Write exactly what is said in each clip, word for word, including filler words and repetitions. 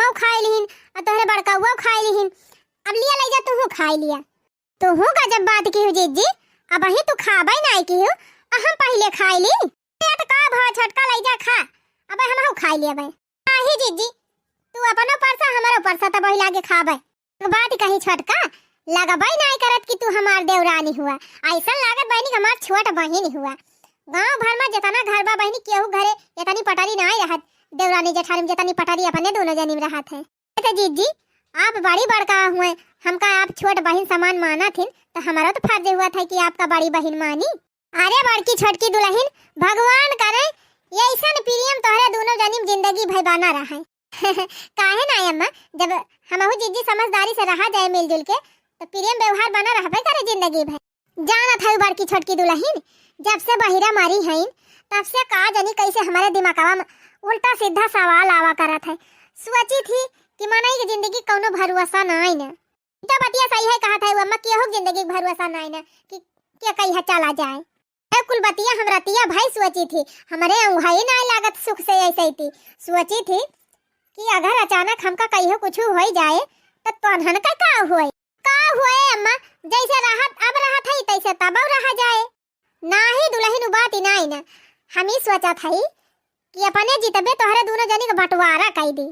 अउ खाइ लिहिन, अउ तोहरे बड़कउआ खाइ लिहिन। अब लिया लइ जा, तुहू खाइ लिया। तुहू गजब बात किहू जिज्जी, अबहीं तू खाबइ नाहीं किहू, अ हम पहिले खाइ ली। पेट का भवा छोटका लइ जा खा, अबइ हमहू खाइ लेबइ। नाहीं जिज्जी, तू अपनो परसा, हमरो परसा, तबही लागे खाबइ। एक बात कही छोटका, लगबइ नाहीं करत कि तू हमार देवरानी हुआ, अइसन लागत बहिनी कि हमार छोट बहिन हुआ। गाँव भर मा जेतना घर बा बहिनी, केहू घरे एतनी पटरी नाहीं रहत, देवरानी जेठानी मा जेतनी पटरी अपने दूनो जनी मा रहत है। त जिज्जी, आप बड़ी बड़का हुए, हमका आप छोट बहिन समान मानत हिन, त हमरो त फर्ज हुआ था कि आपका बड़ी बहिन मानी। अरे बड़की छोटकी दुलहिन, भगवान करे अइसन प्रेम तोहरे दूनो जनी मा जिंदगी भइ बना रहइ। काहे नाहीं अम्मा, जब हमहू जिज्जी समझदारी से रहा जाए मिलजुल के, त प्रेम व्यवहार बना रहबइ करे जिंदगी भइ। जानत हउ बड़की छोटकी दुलहिन, जब से बहिरा मरी हइन, तब से का जनी कइसे हमरे दिमगवा मा उल्टा सीधा सवाल आवा करत है। सोचित ही कि मनई के जिंदगी कउनो भरोसा नाहीं न। ई त बतिया सही है कहत हउ अम्मा, केहू के जिंदगी के भरोसा नाहीं न कि के कहिया चला जाए। ए कुल बतिया हम रतिया भइ सोचित ही, हमरे अँगुहइ नाहीं लागत सुख से अइसइ ती। सोचित ही कि अगर अचानक हमका कहियो कुछु होइ जाए, त तोन्हन का का होए? का होए अम्मा, जइसे रहत अब रहत हई, तइसे तबउ रहा जाए। नाहीं दुलहिन, उ बात ही नाहीं न। हम ई सोचत हई कि अपने जितबे तोहरे दूनो जनी के बंटवारा कइ दी।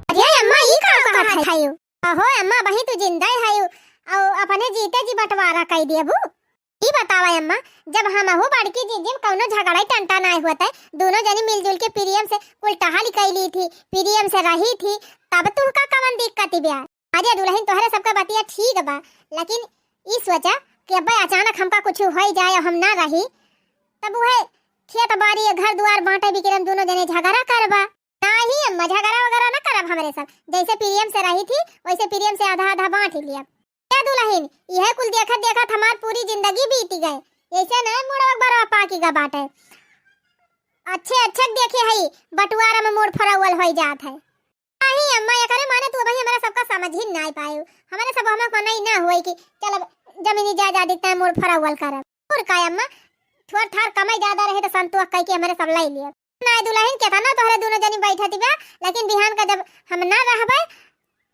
अरे अम्मा, ई का कहत हइउ? अहो अम्मा, अबहीं तू जिंदइ हइउ, अउ अपने जीते जी बंटवारा कइ देबू? ई बतावा अम्मा, जब हमहू बड़की जिज्जी मा कउनो झगड़इ टंटा नाहीं होत है, दूनो जनी मिलजुल के प्रेम से कुल टहल कइ ली थी, प्रेम से रही थी, तब तुहका कवन दिक्कत बा? अरे दुलहिन, तोहरे सबका बतिया ठीक बा, लेकिन ई सोचा कि अब्बे अचानक हमका कुछु होइ जाए अउ हम ना रही, तब उहे खेत बारी, घर दुआर बाँटे बिकिरे मा दूनो जने झगड़ा करबा। नाहीं अम्मा, झगड़ा वगैरह ना करब हमरे सब। जइसे प्रेम से रही थी, वइसे प्रेम से आधा आधा बाँट ही लियब। ए दुलहिन, इहे कुल देखत देखत हमार पूरी जिंदगी बीति गए। अइसे नाहीं मुड़वा बरवा पाकि गा बाटे। अच्छे अच्छे देखे हई, बंटवारा मा मुड़ फरौवल होइ जात है। नाहीं अम्मा, एकरे माने तू अबहीं हमरा सबका समझ ही नाहीं पायू। हमरे सब हमार मनई ना होई कि चल अब जमीनी जायदाद इतना मुड़ फरौवल करब। अउर का अम्मा, थोर थार कमाई ज्यादा रहे त संतोष कइ के हमरे सब लइ लियब। नाहीं दुलहिन, केतना तोहरे दूनो जनी बैठत बा, लेकिन बिहान का जब हम ना रहबे,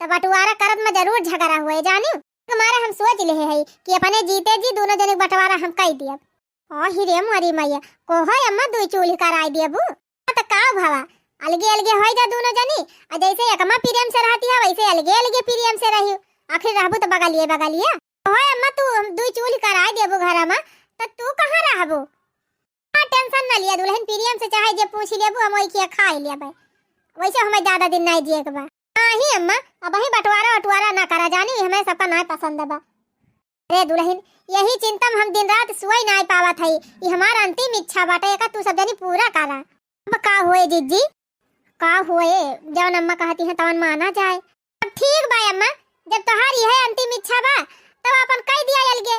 त बंटवारा करत मा जरूर झगड़ा होए, जानिउ। तुम्हारे हम सोच लेहे हई कि अपने जीते जी दूनो जनी के बंटवारा हम कइ दियब। ओ हिरे मोरी मैया, कोहो अम्मा दुइ चूल्ही कराइ देबू। हाँ त का भवा, अलगे अलगे होइ जा दूनो जनी, अ जइसे एकमा प्रेम से रहती है, वइसे अलगे अलगे प्रेम से रहिउ। आखिर रहबू त बगलिए बगलिए। कोहो अम्मा तू दुइ चूल्ही कराइ देबू घरा मा, त तू कहाँ रहबू? हाँ, tension न लिया दुलहिन, प्रेम से चाहे जे पूछ लेबू, हम वही खिया खाइ लेबे, वइसे हमें ज्यादा दिन नाहीं जिए के बा। नाहीं अम्मा, अबहीं बंटवारा वटवारा ना करा, जानी हमरे सबका नाहीं पसंद बा। अरे दुलहिन, यही चिंता मा हम दिन रात सोइ नाहीं पावत हई, ई हमार अंतिम इच्छा बाटे, एका तू सब जनी पूरा करा। अब का होए जिज्जी? का होए, जउन अम्मा कहती हैं तउन माना जाए। अब ठीक बा अम्मा, जब तोहार इहे अंतिम इच्छा बा, तब आपन कइ दिया अलगे।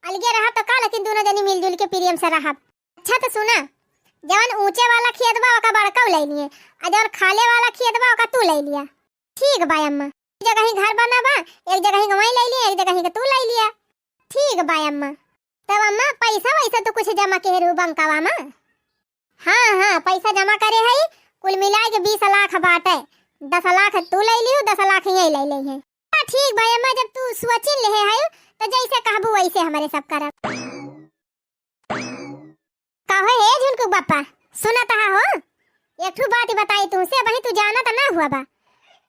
अलगे रहब त का, लेकिन दूनो जनी मिलजुल के प्रेम से रहब। अच्छा त सुना, जउन ऊँचे वाला खेत बा ओका बड़कउ लइ लिहे, अ जउन खाले वाला खेत बा ओका तू लइ लिया। ठीक बा अम्मा। एक जगही घर बना बा, एक जगही के वहीं लइ लिया, एक जगही के तू लइ लिया। ठीक बा अम्मा। तब अम्मा, पैसा वैसा तो कुछ जमा केहे रहू बैंकवा मा? हाँ, हाँ, पैसा जमा करे हई, कुल मिलाइ के बीस लाख बाटे। दस लाख तू लइ लिहू, दस लाख यहीं लइ लिहे। हाँ, ठीक बा अम्मा, जब तू सोचिन लेहे हई, त जइसे कहबू वइसे हमरे सब करब। कहो हे झुनकू बापा, सुनत हा हो? एक ठो बात बताई तुमसे, अबहीं तू जानत ना हुआ बा।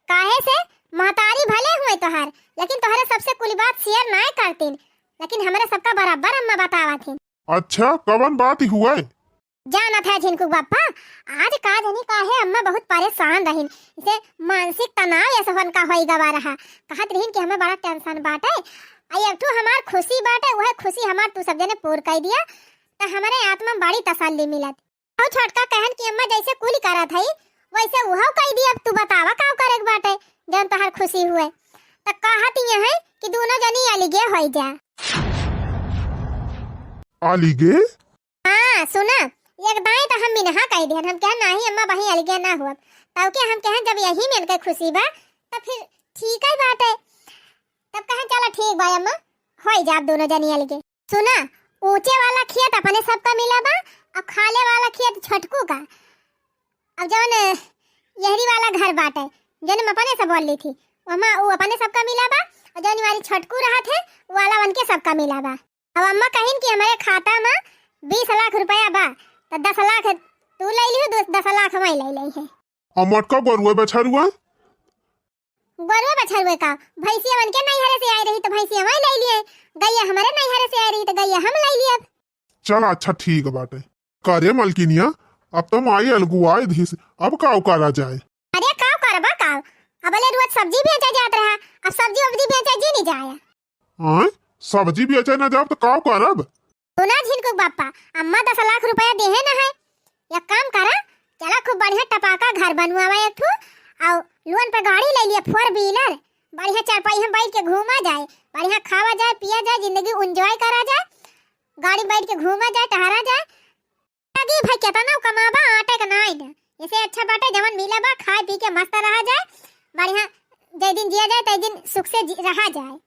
काहे से महतारी भले हुए तोहार, लेकिन तोहरे सबसे कुल बात share नाय करतीन, लेकिन हमरे सबका बराबर अम्मा बतावत हिन। अच्छा, कवन बात हुए? जानत है झिनकू बापा, आज का जानी काहे अम्मा बहुत परेशान रहिन, इसे मानसिक तनाव ऐसा होन का होई गवा रहा। कहत रहिन कि हमें बड़ा tension बाटे, आ एक ठो हमार खुशी बाटे, वह खुशी हमार तू सब जने पूर कर दिया, त हमरे आत्मा में बड़ी तसल्ली मिलत। अउ छोटका कहन कि अम्मा जैसे कुल करत हई, वैसे उहउ कइ दिया। अब तू बतावा का करे के बाटे, जौन तोहार खुशी हुए। त कहत ये है कि दूनो जनी अलगे होई जा। अलगे? हाँ, सुना, एक दाई त हम मिनहा कइ दिहन, हम कहन नाही अम्मा बही अलगे ना हुअब। तब के हम कहन जब यही में इनके खुशी बा, त फिर ठीक है बाटे। तब कहन चलो ठीक बा अम्मा, होई जाब दूनो जनी अलगे। सुना, ऊंचे वाला खेत अपने सबका मिला बा, अउ खाले वाला खेत छोटकू का। अब जौन, अ, यहरी वाला घर बाटे, जौन हम अपने से बोल ली थी, वहमा उ अपने सबका मिला बा, और जौन हमारी छोटकू रहत है, उ वाला उनके सबका मिला बा। अब अम्मा कहिन कि हमरे खाता में बीस लाख रुपया बा, तो दस लाख तू ले लियो, दस लाख वही ले ली है। आ मोटका गोरुआ बछरुआ? गोरुआ बछरुआ का? भैंसिया उनके नैहरे से आई रही तो भैंसिया वही ले लिए, गैया हमरे नैहरे से आई रही तो गैया हम ले लिए। चल अच्छा ठीक बाटे। का रे मलकिनिया, अब तो माई अलगुआई दिहिस, अब का करा जाए? अरे का करबा का, अबले रोज सब्जी बेचे जात रहा, अब सब्जी उब्जी बेचे जी नहीं जाए। आय, सब्जी बेचे ना जाब तो का करब? सुना झिनकू बापा, अम्मा दस लाख रुपया देहे ना है, एक काम करा, चला खूब बढ़िया टपाका घर बनवावा एक ठो, और लोन पे गाड़ी ले लिया four wheeler, बढ़िया चारपाई हम बैठ के घूमा जाए, बढ़िया खावा जाए, पिया जाए, जिंदगी enjoy करा जाए, गाड़ी बैठ के घूमा जाए, टहरा जाए। लगी भाई केतना कमाबा, आटे के नाई न। इसे अच्छा बाटे जवन मिला बा, खाए पी के मस्त रहा जाए, बढ़िया जय दिन जिया जाए, तय दिन सुख से जी-, रहा जाए।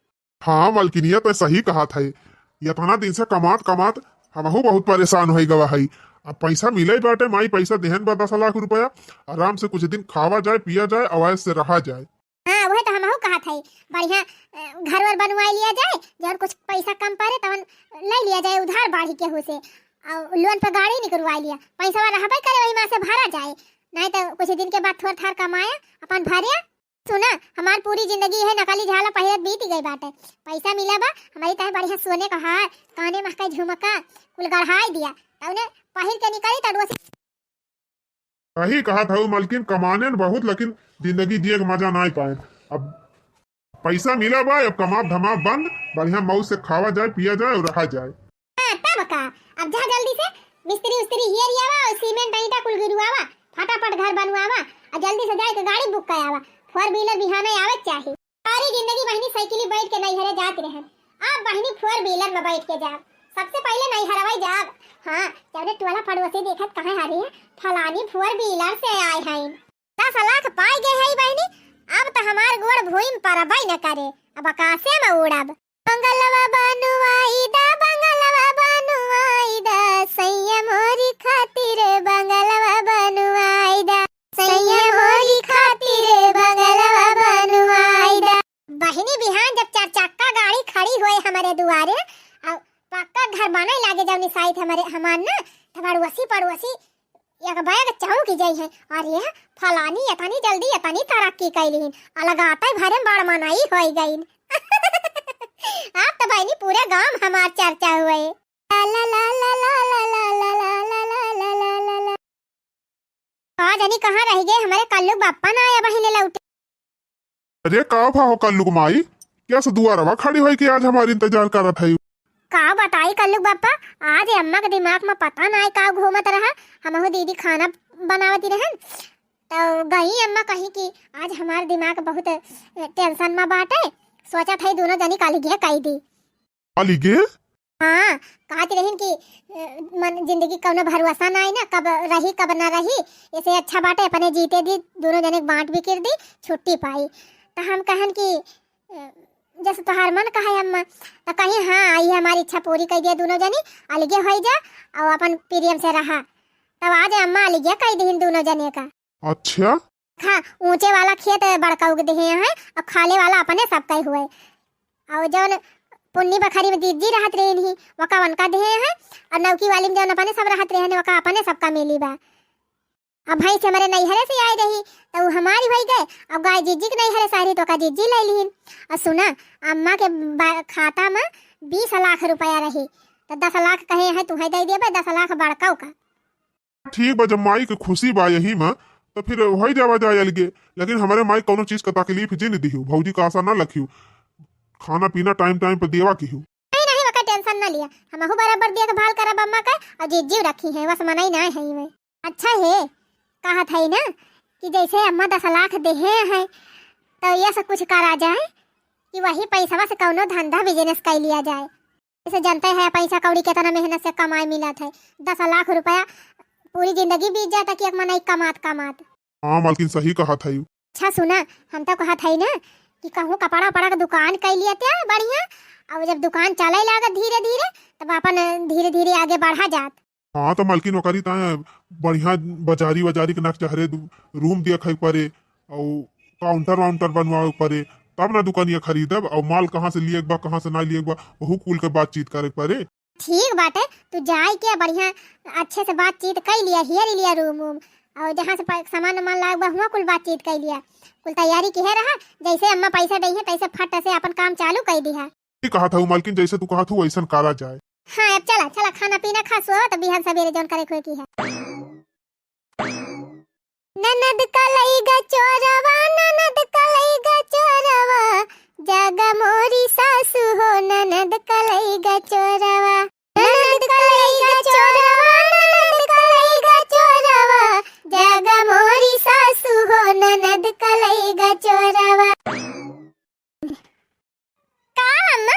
हाँ मलकिनिया, तो सही कहा था। इतना दिन से कमात कमात हमहू बहुत परेशान हो गवा है। अब पैसा मिले बाटे, माई पैसा देहन बा दस लाख रुपया, आराम से कुछ दिन खावा जाए, पिया जाए, अवैस से रहा जाए। हाँ, वही तो हमहू कहत हई, बढ़िया, अ, घर वर बनवाई लिया जाए, जौन कुछ पैसा कम पड़े, तवन ले लिया जाए उधार बाढ़ी केहू से, और लोन पे गाड़ी निकलवाई लिया, पैसा रहबे करे, वही मा से भरा जाए, नहीं तो कुछ दिन के बाद थोड़ थार कमाया, अपन भरिया। सुना, हमार पूरी जिंदगी यह नकली झाला पहिरत बीत गई बाटे, पैसा मिला बा, हमारी तहे बढ़िया सोने का हार, काने मा का झुमका, कुल गढ़ाई दिया, तउने पहिर के निकली तडुआ से। सही कहत हऊ मलकिन, कमानेन बहुत, लेकिन जिंदगी जिए के मजा नाई पाएन। अब पैसा मिला बा, अब कमाब धमाब बंद, बढ़िया मौज से खावा जाए, पिया जाए और रहा जाए। हाँ, तब का? अब जा जल्दी से मिस्त्री उस्त्री हियर आवा और सीमेंट ईंटा कुल गिरवावा, फटाफट घर बनवावा, और जल्दी से जाए के गाड़ी बुक करावा, four wheeler बिहाने आवे के चाही। सारी जिंदगी बहिनी साइकिली बैठ के नैहरे जात रहन, अब बहिनी four wheeler में बैठ के जाब। सबसे पहिले नैहरवा जाब। हाँ, जौने टोला पड़ोसी देखत कहे, "अरे, फलानी four wheeler से आए हैं।" दस लाख पाई गए है बहिनी, अब तो हमार गोड़ भूमि पर अबे न करे, अब आकाशे में उड़ब। बंगलवा बनवाई दा, बंगलवा बनवाई दा, सैया मोरी खातिर बंगलवा बनवाई दा, सैया मोरी खातिर बंगलवा बनवाई दा। बहिनी, बिहान जब चार चक्का गाड़ी खड़ी होए हमरे दुआरे, और पक्का घर बने लागे जौनी साइड हमरे, हमार ना, तो पड़ोसी पड़ोसी एक बैग चौंक जाई है, "अरे, फलानी इतनी जल्दी इतनी तरक्की कैली हिन, अलगाते भरे में बड़ मनई होई गईन।" आप तो बहिनी पूरे गांव हमार चर्चा हुए। ला ला ला। का जानी कहाँ रह गए हमरे कल्लू बापा, ना आया बहिने लौटे। अरे का भा हो कल्लुक माई, क्या से दुआरवा खड़ी होई के आज हमार इंतजार करत है? का बताई कल्लुक बापा, आज अम्मा के दिमाग में पता नाई का घूमत रहा। हमहू दीदी खाना बनावती रहन, तो गई अम्मा कहीं कि आज हमार दिमाग बहुत टेंशन में बाटे, सोचत है दोनों जनी काली गे कई दी। काली गे? हाँ, कहत रहिन कि, अ, मन, जिंदगी कौनो भरोसा नाई ना, कब रही, कब ना रही, इसे अच्छा बाटे अपने जीते दी, दोनों जने के बांट बिखिर दी, छुट्टी पाई। तो हम कहन कि, अ, जैसे तोहार मन कहे अम्मा, तो कहीं, "हाँ, आई हमारी इच्छा पूरी कर दिया, दोनों जनी अलगे हो जा और अपन प्रेम से रहा।" तब आज अम्मा अलगे कह दीन दोनों जने का। अच्छा। हाँ, ऊंचे वाला खेत बड़का उग दिहे हैं और खाले वाला अपने सबका ही हुए। और जौन पुन्नी बखरी में दीदी रहत रही नहीं, वका उनका दिहे हैं, और नौकी वाली में जौन अपने सब रहत रहे हैं, वका अपने सबका मिली बा। अब भैंस हमरे नैहरे से आई रही, तो उ हमारी होई गए, और गाय जिज्जी के नैहरे से आई रही, तो ओका जिज्जी ले लीन। और सुना, अम्मा के बा-, खाता में बीस लाख रुपया रही, तो दस लाख कहे हैं, तू है दे देबे, दस लाख बड़का का। ठीक बा, जब माई के खुशी बा यही में, तो फिर होई जावा जाए अलगे। लेकिन हमरे माई कौनो चीज का तकलीफ जिन दिहू, भौजी का आशा ना लखियो, खाना पीना टाइम टाइम पर देवा किहू। नहीं, नहीं, वका टेंशन ना लिया, हमहू बराबर देखभाल करब अम्मा का, और जिज्जी रखी है, बस मनई ना है इमे। अच्छा है, कहत है ना कि जैसे अम्मा दस लाख देहे हैं, तो ये सब कुछ करा जाए कि वही पैसवा से कौनो धंधा बिजनेस कर लिया जाए। जैसे जनते है पैसा कौड़ी कितना मेहनत से कमाए मिलत है, दस लाख रुपया पूरी जिंदगी बीत जाता कि एक मनई कमात कमात। हाँ मालकिन, सही कहत है। अच्छा सुना, हम तो कहत है ना कि कहूँ कपड़ा उपड़ा के दुकान कर लिया ते बढ़िया, और जब दुकान चले लागत धीरे धीरे, तब अपन धीरे धीरे आगे बढ़ा जात। हाँ, तो मलकिन ओकरी ताए बढ़िया बजारी वजारी के नक्शा हरे, दू-, रूम दिया खाए परे, अउ काउंटर वाउंटर बनवावे परे, तब ना दुकानिया खरीदब। अउ माल कहाँ से लिए के बा, कहाँ से ना लिए के बा, वहू कुल के बातचीत करे परे। ठीक बाटे, तू जाए के बढ़िया अच्छे से बातचीत कई लिया, हेर लिया रूम वूम, अउ जहाँ से प-, सामान वामान लाए के बा, हुआं कुल बातचीत कई लिया, कुल तैयारी किहे रहा, जैसे अम्मा पैसा दई है, तैसे फट से अपन काम चालू कई दिहा। ठीक कहत हऊ मालकिन, जैसे तू कहत हऊ वैसन करा जाए। हाँ, अब चला, चला, खाना पीना खा, सोवा, तो बिहान सवेरे जौन करे खोए की है। ननद कलई गा चोरवा, ननद कलई गा चोरवा, जागा मोरी सासू हो, ननद कलई गा चोरवा। ननद कलई गा चोरवा, ननद कलई गा चोरवा, जागा मोरी सासू हो, ननद कलई गा चोरवा। का अम्मा,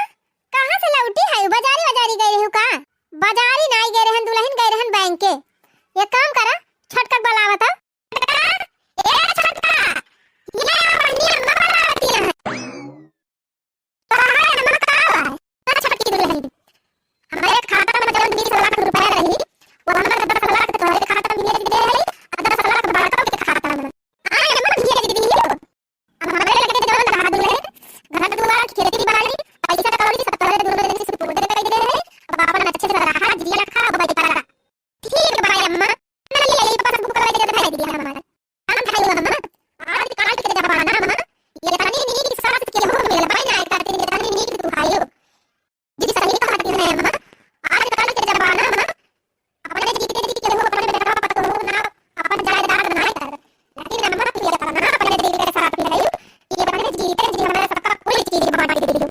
कहाँ से लौटी है? बाजारी, बाजारी गए रहू का? बाजारी नाई गए रहन दुल्हन, गए रहन बैंक के। एक काम करा, छोटका बुलावा तो। छोटका, ए छोटका, ये बहनी अम्मा बुलावती है। तो हाय अम्मा का हुआ है? का छोटकी दुल्हन? हमारे खाता में जौन बीस लाख रुपया रही, वो हमारे दस लाख तोहरे खाता में भेज दे रही, और दस लाख बड़का के खाता में। आए अम्मा भेज दी हो। अब हमरे लगे जौन रहा दुल्हन, घर दुआर, खेती बाड़ी, पैसा कौड़ी सब तोहरे दोनों जने से सुपुर्द कर दे रहे। अब अपन अच्छे से रहा, जिया रखा, अब बैठा रहा। ठीक बा अम्मा, ना ले ले, पासबुक करवा के दे दिया हमारा। हम खाई अम्मा, आज काल के जमाना में ये तनी नीक सास के हो मिल भाई ना करते, ये तनी नीक दुखायो। जी सही कहत है अम्मा, आज काल के जमाना में अपने जीते जी के हो, अपने बेटा पतोह ना, अपन जायदाद ना कर। लेकिन अम्मा तू ये करना, अपने दिल के साथ मिलायो, ये अपने जीते जी हमारे सबका कोई चीज बांट दे दो।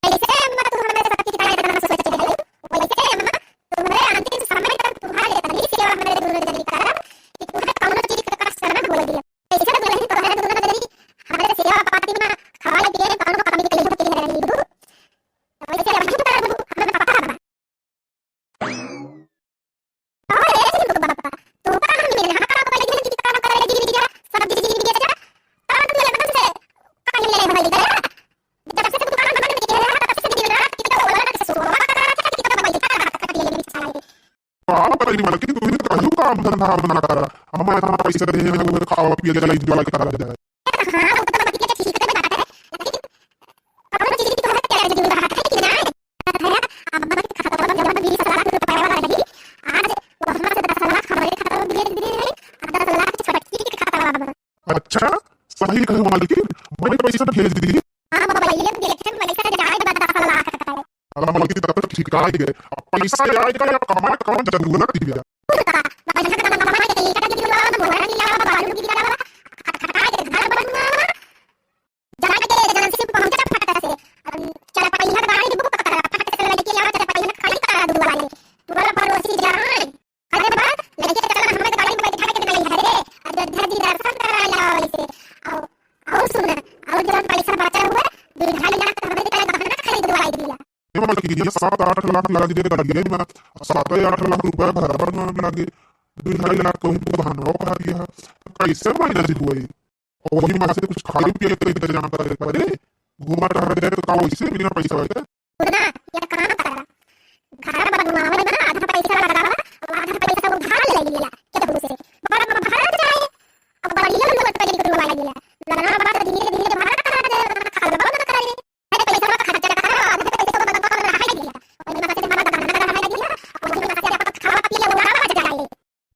कैसे अम्मा तू हमारे सबकी शिकायत करना सोच रही हो? वैसे अम्मा तुम्हारे अंतिम समय तक तुम्हारे इतनी सेवा हमारे दोनों जनी करब कि तुम्हें कौनो चीज का कष्ट न होए दिया। कैसे दुल्हन तुम्हारे दोनों जनी हमारे सेवा पाती में खाए पिए कौनो कमी के लिए होती है नहीं हो। वैसे अम्मा तो करब, हमें पता है। और ये चीज तो बाबा, तो का हम मेरे हाथ पर पकड़ के जिंदगी का काम कर रहे, जिंदगी का सब जिंदगी का। और तू ये बंद से कहीं ले भाई गया। जब से दुकान बंद किया है, तब से दिन रात कितना बोला ना, किसी सोवा कर रहा था, कितना भाई का हाथ कट ले बिछा है। का पता नहीं मालकिन, तू ही तो कहू काम धंधा बना करा। हम इतना पैसा दे हैं, वो खावा पिए जलाई ज्वाला के करा जाए। हाँ, वो तो बात ठीक है, बात है, लेकिन कौनो चीज की तो हमें क्या जरूरत है कि ना? अब हमारे खाता में जब बीस लाख रुपया वाला रही, आज वो हमारे दस लाख हमारे खाता में भेज दिए हैं, और दस लाख छोटकी के खाता में। अच्छा, सही कहे मालकिन, मैं पैसा भेज दी। हाँ, मोबाइल में देखे, पैसा जाए बा दस लाख का। अरे मालकिन, तब तक ठीक आ गए। अब पैसा आए का या कमाए का कौन जरूरत थी भैया? का, पैसा का कमाए के तरीका के दिलवा, मोहरा नहीं आवा, बालू की दिलवा, खटखटाए के घर बनवा, जाए के एजेंसी पे पहुंचा फटाक से। अब चार पहिया गाड़ी बुक करा, फटाक से लेके आवा, चार पहिया खड़ी करा दो वाले। तू वाला पड़ोसी जान। अरे बा, लड़के के चलन हमें गाड़ी में बैठा के नहीं है रे। अयोध्या जी दर्शन करा लाओ इसे। और, और सुन, और जब पैसा बचा हुआ, दो ढाई लाख तो हमें निकाल गहना खरीदवाई दिया। ये मतलब कि ये सात आठ लाख लगा दिए गाड़िए में, सात आठ लाख रुपया घर बनवा में लगे, दो ढाई लाख तो हमको बहनवा कहा दिया है। कैसे मैनेज हुआ ये? और वही में से कुछ खाए पिए के इंतजाम करे पड़े, घूमा टहल जाए तो का वैसे बिना पैसा होते? उतना ये काम करा, घर बनवावे में आधा पैसा लगा, और आधा पैसा उधार ले लिया, के तो से बड़ा बड़ा भाड़ा जाए, अब गाड़ियों में लोग पैसा लगा लिया, लगा बड़ा धीरे धीरे भाड़ा करा जाए, खावा ना करे।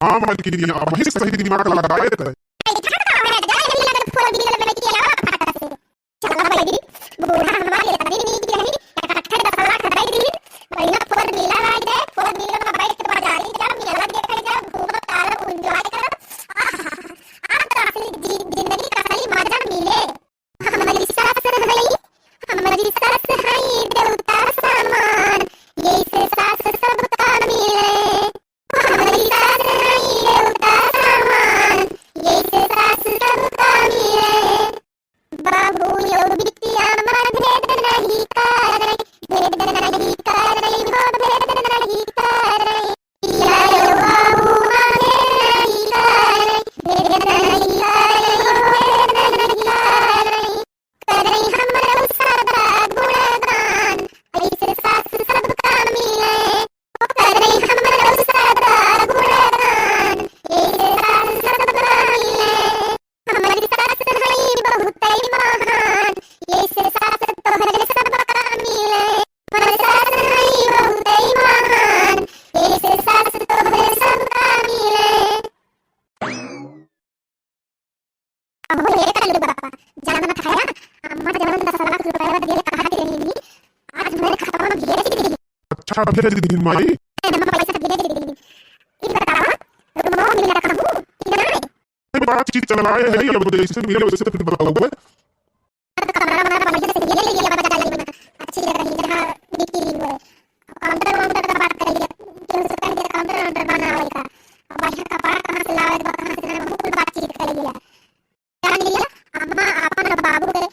हाँ, मालकिन, अब वही सही दिमाग लगाए थे। जिंदगी का सही मजा मिले। हमारी सास हई, हमारी सास हई देवता समान, यही से सास सबका मिले। हमारी सास हई देवता समान, यही से सास सबका मिले। बाबू यो बिटिया में भेद नहीं, अब वो ये कर लो बाबा, ज्यादा मत खाया। अम्मा जवन दस लाख रुपया दिए, कहा के नहीं, आज मेरे खाता में भेज दी। अच्छा, भेज दी माई। अरे, हम पैसा भेज दी। ई बतावा, रुपया मिला रखा हूँ कि नहीं? अरे, बातचीत चलाए है, अब जैसे मिले वैसे तो फिर बताओ। अब तो कमरा वमरा बढ़िया से ले लिया, बजा ले, अच्छी जगह है, जहाँ बिक्री हुए। काउंटर वाउंटर का बात कर लिया, केहू से कह दिया काउंटर वाउंटर बनावे का। अब बढ़िया कपड़ा कहाँ से लावे, कहाँ से ना, हम कुल बातचीत कर लिया। जान लिया, अम्मा आपन और बाबू के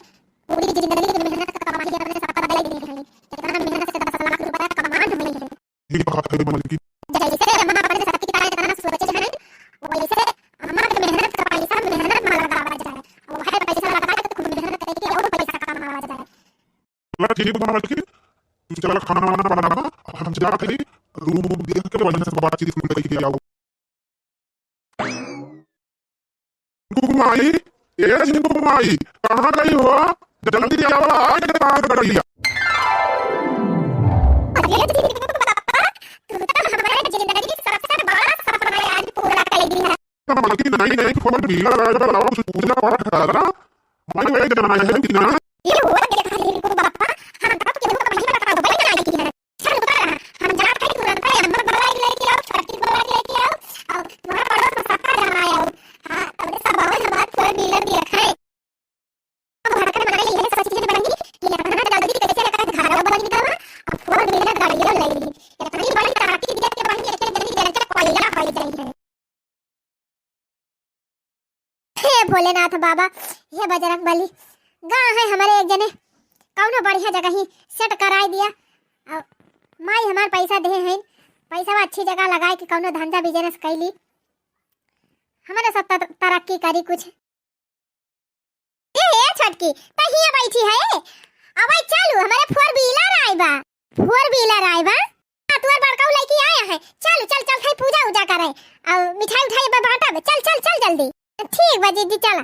पूरी जिंदगी के मेहनत का कमाई अपने सबका दे दी है। इतना मेहनत से दस लाख रुपया कमा मिली है। ये बात है मालकिन। जैसे अम्मा अपने सबकी तरह इतना सोचे हैं, वैसे अम्मा के मेहनत का पैसा मेहनत में लगावा जाए। और वह पैसा लगा के खूब मेहनत करके और पैसा कमावा जाए। चला ठीक है मालकिन, तू चला खाना वाना बनावा, अब हम जात हई, रूम वूम देख के बढ़िया से बातचीत करके आओ। झिनकू माई, ए झिनकू माई, कहाँ गई हो? जल्दी आवा, आज के पाँच बज गया। अरे झिनकू बाबा, तू तो हमारे जिंदगी के सबसे बड़ा सपना आज पूरा कर दिया। मालकिन, नई नई फोर व्हीलर आया बा, लाओ, कुछ पूजा पाठ करा। माई, वही जमाना है कि ना? ये हुआ मेरे खाली को बापा, हम तो केहू का नहीं बता दो, भाई, नहीं की है। चल, उतर रहा, हम जात है तुरंत, भाई, हमर बड़ा लेके आओ, छोटी बड़ा लेके आओ, और तुम्हारा पड़ोस में सबका जमा आओ। हाँ, अब सब बहुत हमारा फोर व्हीलर भी रखा है। अब घर का बनाई है, सब चीजें बनाई, ये अपना जल्दी कैसे रखा है, घर बन गया, अब फोर व्हीलर गाड़ी ले ली। इतनी बड़ी तरक्की दिया कि बहन, एक एक जल्दी जल्दी कोयला हो जाए है। हे भोलेनाथ बाबा, हे बजरंग बली, गाँव है हमारे एक जने, कौनो बढ़िया जगह ही सेट कराई दिया। और माई हमार पैसा दे हैं, पैसा अच्छी जगह लगाए के कौनो धंधा बिजनेस कैली, हमारे सब तर-, तरक्की करी कुछ। ए, ए छोटकी, त हिया बैठी है, अब आई चालू हमारे फोर व्हीलर आए बा। फोर व्हीलर आए बा। हाँ, तुअर बड़काऊ लइकी आया है। चल, चल, चल, थाई पूजा उजा करे। और मिठाई उठाई बा बांटा बे। चल, चल, चल जल्दी। ठीक बा जीजी, चला।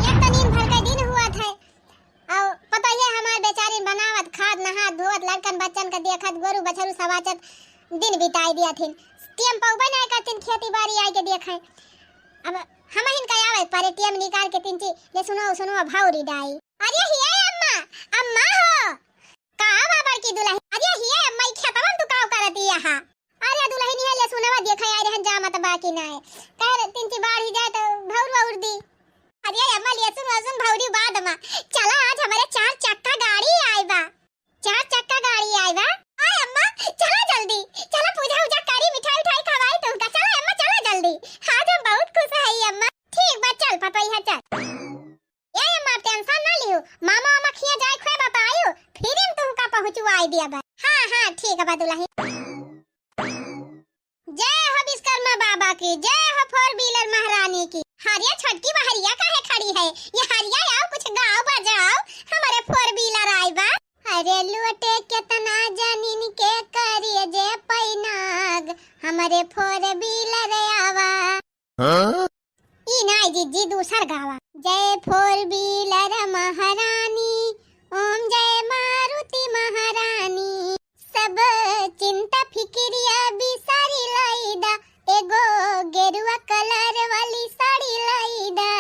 एक तो नींद भर के दिन हुआ था। और पता है हमार बेचारी बनावत, खात, नहात, धोवत, लड़कन बच्चन का देखत, गोरू बछरू सवाचत दिन बिताई दिया थिन। टेम पौबे नहीं करथिन खेती बाड़ी आए के देखे। अब हम हिन का आवे परे टेम निकाल के तीन ची, ले सुनो, सुनो, भौरी डाई। अरे हिया अम्मा, अम्मा हो। का बा बड़की दुलही? अरे हिया अम्मा, ई खेतवा में तू का करत ही यहाँ? अरे दुलही निया ले सुनवा देखा यार, रहन जा मत बाकी ना है। कर तीन ची बाढ़ ही जाए तो भौर वौर दी। अरे अम्मा ले सुन, सुन भौरी बाद में। चला आज हमारे चार चक्का गाड़ी आए बा। चार चक्का गाड़ी आए बा। आए अम्मा, चला जल्दी। चला पूजा उजा करी, मिठाई उठाई खवाई तुमका। चला अम्मा, चला जल्दी। आज हम बहुत खुश है अम्मा। ठीक बा, चल पतोहिया चल। ए अम्मा, टेंशन ना लियो, मामा अम्मा खिया जाए खुए बतायो, फिर हम तुमका पहुँचवाई दिया बा। हाँ, हाँ, ठीक बा दुलही। जय हो विश्वकर्मा बाबा की, जय हो फोर व्हीलर महारानी की। हरिया छोटकी बहरिया काहे खड़ी है? ये हरिया आओ, कुछ गाओ बजाओ, हमारे फोर व्हीलर आए बा। अरे लूटे केतना जनिन के करिए जे पैनाग, हमारे फोर व्हीलर आवा। हाँ? ई नाई जीजी, दूसर गावा। जय फोर व्हीलर महारानी, ओम जय मारुति महारानी। सब चिंता फिक्रिया बिसारी लाइदा, एगो गेरुआ कलर वाली साड़ी लाइदा।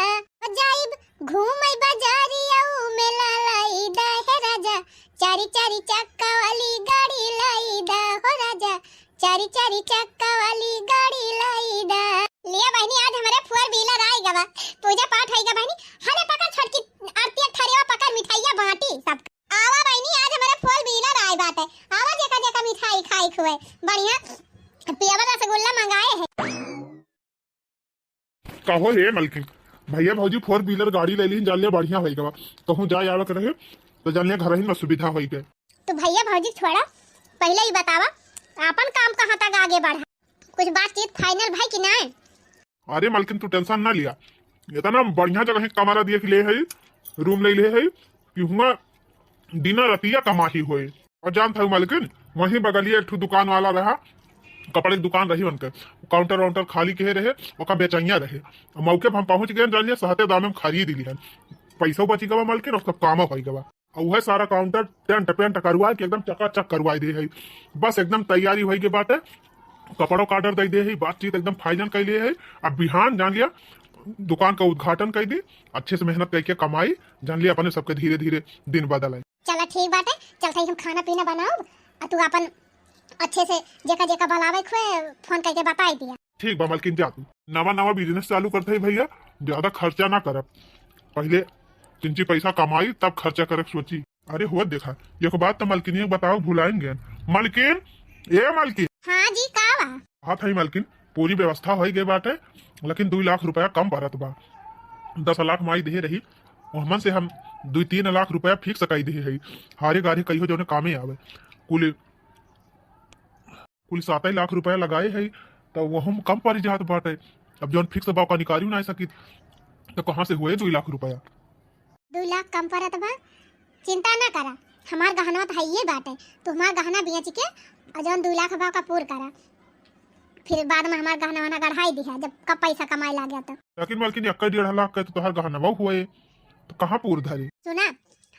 जाइब घूमे बाजारिया, ऊ मेला लाइदा, हे राजा, चारी चारी चक्का वाली गाड़ी लाइदा, हो राजा, चारी चारी चक्का वाली गाड़ी लाइदा। लिया बहिनी, आज हमारे फोर व्हीलर आई गवा, पूजा पाठ होई गा बहिनी। हले पकड़ छोटकी आरती, एक थरिया पकड़, मिठाइया बांटी सब। आवा बहिनी, आज हमारे फोर व्हीलर आए बाटे। आवा जेका जेका मिठाई खाई खुए। बढ़िया पेवर रसगुल्ला मंगाए है। कहो हे मलकिन, भैया भौजी फोर व्हीलर गाड़ी ले लीन, जान लिया बढ़िया होई गवा। कहूँ जाए आवे के रहे तो जान लिया घर ही में सुविधा होई गए। तो भैया भौजी छोड़ा, पहले ही बतावा आपन काम कहाँ तक आगे बढ़ा, कुछ बातचीत फाइनल भाई कि नाय? अरे मलकिन, तू टेंशन ना लिया, इतना बढ़िया जगह कमरा दिए के ले है, रूम ले ले है कि हुआ दिना रतिया कमाही होए। और जानत हऊ मलकिन, वहीं बगलिया एक ठो दुकान वाला रहा, कपड़े के दुकान रही उनके, काउंटर वाउंटर खाली किहे रहे, ओका बेचैया रहे। मौके पर हम पहुँच गए, जान लिया सहते दामे में खरीद लिहन, पैसो बची गवा मलकिन और सब कामो होई गवा। और वह सारा काउंटर टेंट पेंट करवा के एकदम चकाचक करवाई दे है। बस एकदम तैयारी होई के बाटे, कपड़ों का ऑर्डर दे दे है, बातचीत एकदम फाइनल कर लिए है। अब बिहान जान लिया दुकान का उद्घाटन कइ दी, अच्छे से मेहनत कइके कमाई, जान लिया अपने सबके धीरे धीरे दिन बदल आई। चला ठीक बाटे, चलत हई हम खाना पीना बनाउब, अउर तू आपन अच्छे से जेका जेका बुलावे के होए फोन कइके बताई दिया। ठीक बा मलकिन, जा तू। नवा नवा business चालू करत हई भइया, ज्यादा खर्चा ना करब, पहिले चिंची पैसा कमाई तब खर्चा करे के सोची। अरे हो देखा, एक बात तो मलकिनिया के बतावे भुलाइन गए। मलकिन, ए मलकिन। हाँ जी, का बा? कहत हई मलकिन, पूरी व्यवस्था होइ गई बाटे, लेकिन दुई लाख रुपया कम परत बा। दस लाख माई देहे रही, ओहमन से हम दुई तीन लाख रुपया fix कइ देहे हई। हारे गारे कहियो जौने कामे आवे। कुल, कुल सातै लाख रुपया लगाए हई, त ओहम कम परि जात बाटे। अब जौन fix बा, ओका निकालियो नाहीं सकित, त कहाँ से होए दुई लाख रुपया? दुई लाख कम परत बा, चिंता ना करा, हमार गहनवा त हइये बाटे, तू हमार गहना बेच के अउर जौन दुई लाख बा ओका पूर करा, फिर बाद में हमार गहना वहना गढ़ाई दिहा, जब कब पैसा कमाए लाग जाता। लेकिन मलकिन, एक डेढ़ लाख के तो तोहार गहनवा हुए, तो कहाँ पूर धरी? सुना,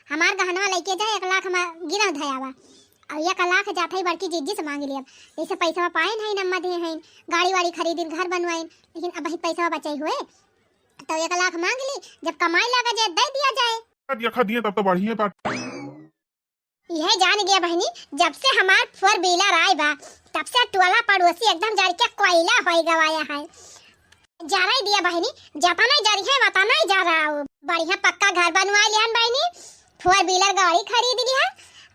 हमार गहनवा लइके जा, एक लाख हमार गिरह धयावा, अउर एक लाख जात हई बड़की जिज्जी से मांग लिया, जैसे पैसा पाए नहीं नम्मा दे हैं, गाड़ी वाड़ी खरीदिन, घर बनवाइन, लेकिन अब ही पैसा बचे हुए, तो एक लाख मांग ली, जब कमाई लागा जाए, दे दिया जाए। देखा दिए तब तो बढ़िया बात। यह जान गया बहनी, जब से हमार four wheeler आए बा, तब से टोला पड़ोसी एकदम जर के कोयला होई गवाया है। जराई दिया बहनी, जतना जरी है वतना ही जराओ। बढ़िया पक्का घर बनवा लिहन बहनी, four wheeler गाड़ी खरीद लिहा।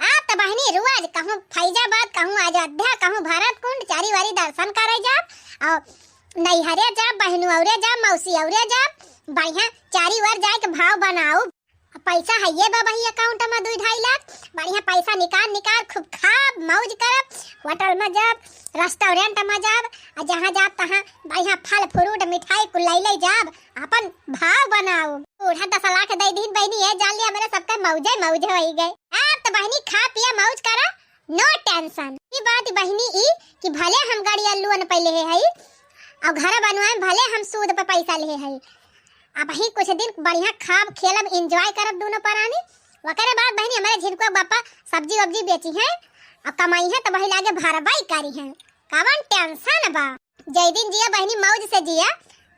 आप तो बहनी रोज कहूँ फैजाबाद, कहूँ अयोध्या, कहूँ भरतकुंड, चारी वारी दर्शन करे जाब। अउर नैहरे जाब, बहनू औरे जाब, मौसी औरे जाब, बढ़िया चारी ओर जाए के भाव बनाउब। पैसा हइये बा बही account में दुई ढाई लाख, बढ़िया पैसा निकाल निकाल खूब खाब, मौज करब, होटल में जाब, restaurant में जाब, अउर जहाँ जाब तहाँ बढ़िया फल fruit मिठाई कुल लइ लइ जाब, आपन भाव बनाउब। बूढ़ा दस लाख दइ दीन बहिनी, ये जान लिया मेरे सबके मौजे मौज होइ गए। अब तो बहिनी खा पिया मौज करा, no tension। ई बात बहिनी ई कि भले हम गाड़ी अल्लू अन पे लेहे हई, अउर घर बनवाए में भले हम सूद पे पैसा लेहे हई, अबही कुछ दिन बढ़िया खाब, खेलब, enjoy करब दूनो परानी। ओकरे बाद बहिनी हमरे झिनकुआ बापा सब्जी वब्जी बेचिहैं, अउर कमइहैं त वही लागे भरबई करिहैं। कवन tension बा? जय दिन जिया बहिनी, मौज से जिया,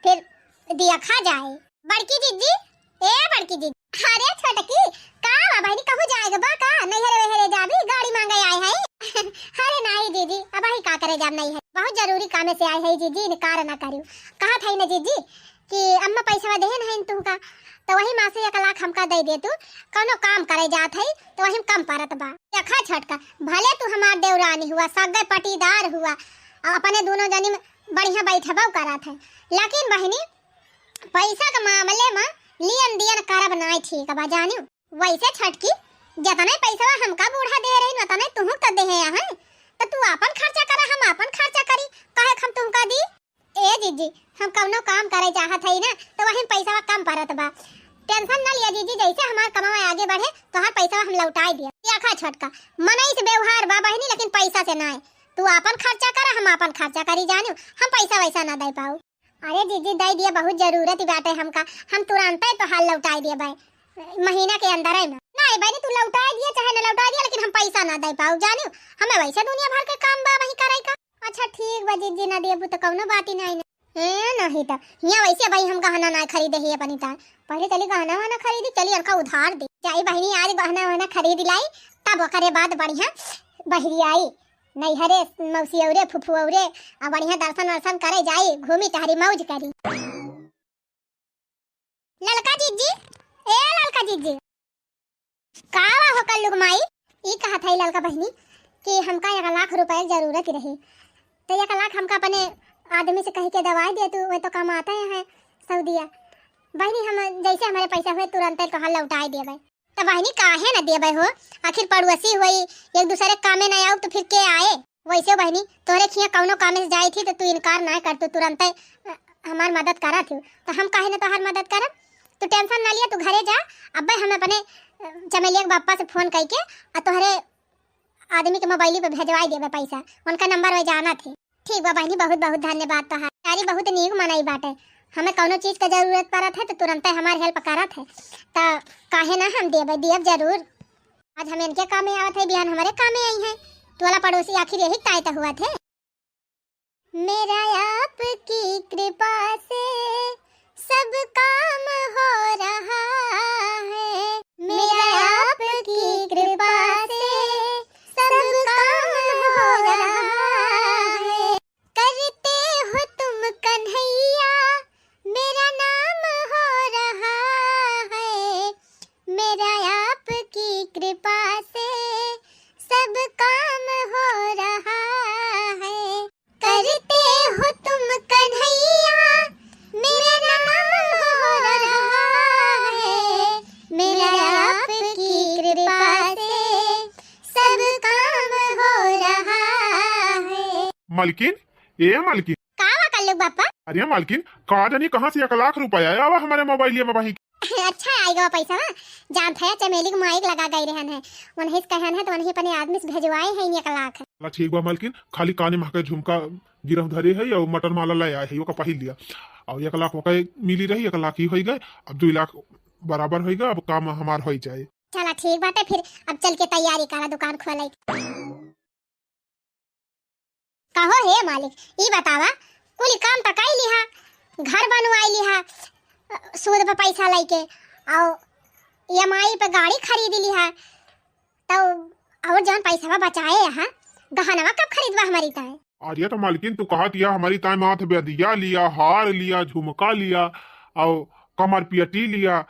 फिर दिया खा जाए। बड़की जिज्जी, ए बड़की जिज्जी। अरे छोटकी, का बा बहिनी, कहूँ जाए के बा का? नैहरे वैहरे जाबी, गाड़ी मांगे आए हई? अरे नाहीं जिज्जी, अबही का करे जाब नैहरे, बहुत जरूरी कामे से आए हई जिज्जी, इनकार ना करियो। कहत हई ना जिज्जी कि अम्मा पैसा देहे नहीं तुहका, तो वही मा से एक लाख हमका दे दे तू, कौनो काम करे जात हई, तो वही में कम परत बा। देखा छोटका, भले तू हमार देवरानी हुआ, सगे पटीदार हुआ, अउर अपने दूनो जनी में बढ़िया बैठबो करत है, लेकिन बहिनी पैसा के मामले में लियन दियन करब नाहीं ठीक बा जानियो। वैसे छोटकी, जतने पैसवा हमका बूढ़ा दे रही, वतने तुहू तो देहे हैं, तो तू आपन खर्चा करा, हम आपन खर्चा करी, काहे हम तुमका दी? ए जिज्जी, हम कौनो काम करे चाहत हई ना, तो वही में पैसवा कम परत बा। Tension ना लिया जिज्जी, जैसे हमार कमावा आगे बढ़े, तोहार पैसवा हम लौटाई दिया। देखा छोटका, मनई से व्यवहार बा बहिनी, लेकिन पैसा से ना है। तू आपन खर्चा करा, हम आपन खर्चा करी जानियो, हम पैसा वैसा ना दे पाऊ। अरे जिज्जी, दे दिया, बहुत जरूरत ही बाटे हमका, हम तुरंते तोहार लौटाई दिया भाई, महीना के अंदर है ना। नहीं बहिनी, तू लौटाई दिया चाहे ना लौटाई दिया, लेकिन हम पैसा ना दे पाऊ जानियो, हमें वैसे दुनिया भर के काम बा वही करे का। अच्छा ठीक बा जिज्जी, ना देबू तो कौनो बात ही नहीं ना। ए नहीं तो हियाँ वैसे भाई हम गहना ना खरीदे ही अपनी तार, पहले चली गहना वहना खरीदी, चली उनका उधार दे जाई बहिनी, आज गहना वहना खरीद लाई, तब ओकरे बाद बढ़िया बहिरी आई, नैहरे मौसी औरे फुफू औरे, आ बढ़िया दर्शन वर्शन करे जाई, घूमी टहरी मौज करी। ललका जिज्जी, ए ललका जिज्जी। का बा हो कल्लू के माई? ई कहत हई ललका बहिनी कि हमका एक लाख रुपया के जरूरत रही, तो एक लाख हमका अपने आदमी से कह के दवाई दे तू, वो तो कमाते हैं सऊदिया। बहिनी, हम जैसे हमारे पैसा हुए तुरंते तोहार लौटाए देबे। तो बहिनी, काहे न देबे हो? आखिर पड़ोसी होई, एक दूसरे के कामे न आऊ तो फिर के आए? वैसे बहिनी, तोहरे खिया कौनो कामे से जाई थी तो तू इनकार ना कर, तू तुरंते, अ, हमार मदद करा थी, तो हम काहे न तोहार मदद करब? तू tension ना लिया, तू घरे जा। अब्बे हम अपने, अ, चमेलिया के बापा से फोन करके आ तोहरे आदमी के मोबाइल पे भेजवाई देबे पैसा, उनका नंबर वही जाना थे। ठीक बा बहिनी, बहुत बहुत धन्यवाद तोहार। यारी बहुत नीक मनई बाटे, हमें कौनो चीज के जरूरत पड़त है तो तुरंते हमार help करत है, तो काहे ना हम देबे, दियब जरूर। आज हम इनके कामे आवत है, बिहान हमारे कामे आई हैं। टोला पड़ोसी आखिर यही ताय तो हुआ थे। मेरा आपकी कृपा से सब मालकिन, ए मालकिन। का बा कल्लू क बप्पा? अरे मालकिन, का जानी कहाँ से एक लाख रुपया आवा हमरे मोबाइलिया में बही। अच्छा, आइ गवा पैसा बा। जानत है, चमेली क माई क लगा गइ रहन है, उन्हीं से कहन है, तो उन्हीं अपने आदमी से भेजवाए हैं एक लाख। चला ठीक बा मालकिन, खाली काने महके झुमका गिरहु धरे है अउर मटर माला ले आए है, ओका पहिर लिया। अउर एक लाख ओका मिली रही, एक लाख ही होइ गए, अब दुइ लाख बराबर होइ गए, अब काम हमार होइ जाए। चला ठीक बाटे, फिर अब चल के तैयारी करा दुकान खोले के। कहो हे मालिक, ई बतावा, कुल काम त कइ लिहा, घर बनवाइ लिहा, सूद पे पैसा लइके, अउर ई एम आई पे गाड़ी खरीद लिहा, तउ अउर जउन पैसवा बचाए अहा, गहनवा कब खरीदबा हमरी ताईं? अरे तो मालकिन, तू कहत या हमरी ताईं माथ बेदिया लिया, हार लिया, झुमका लिया, अउर कमर पेटी लिया,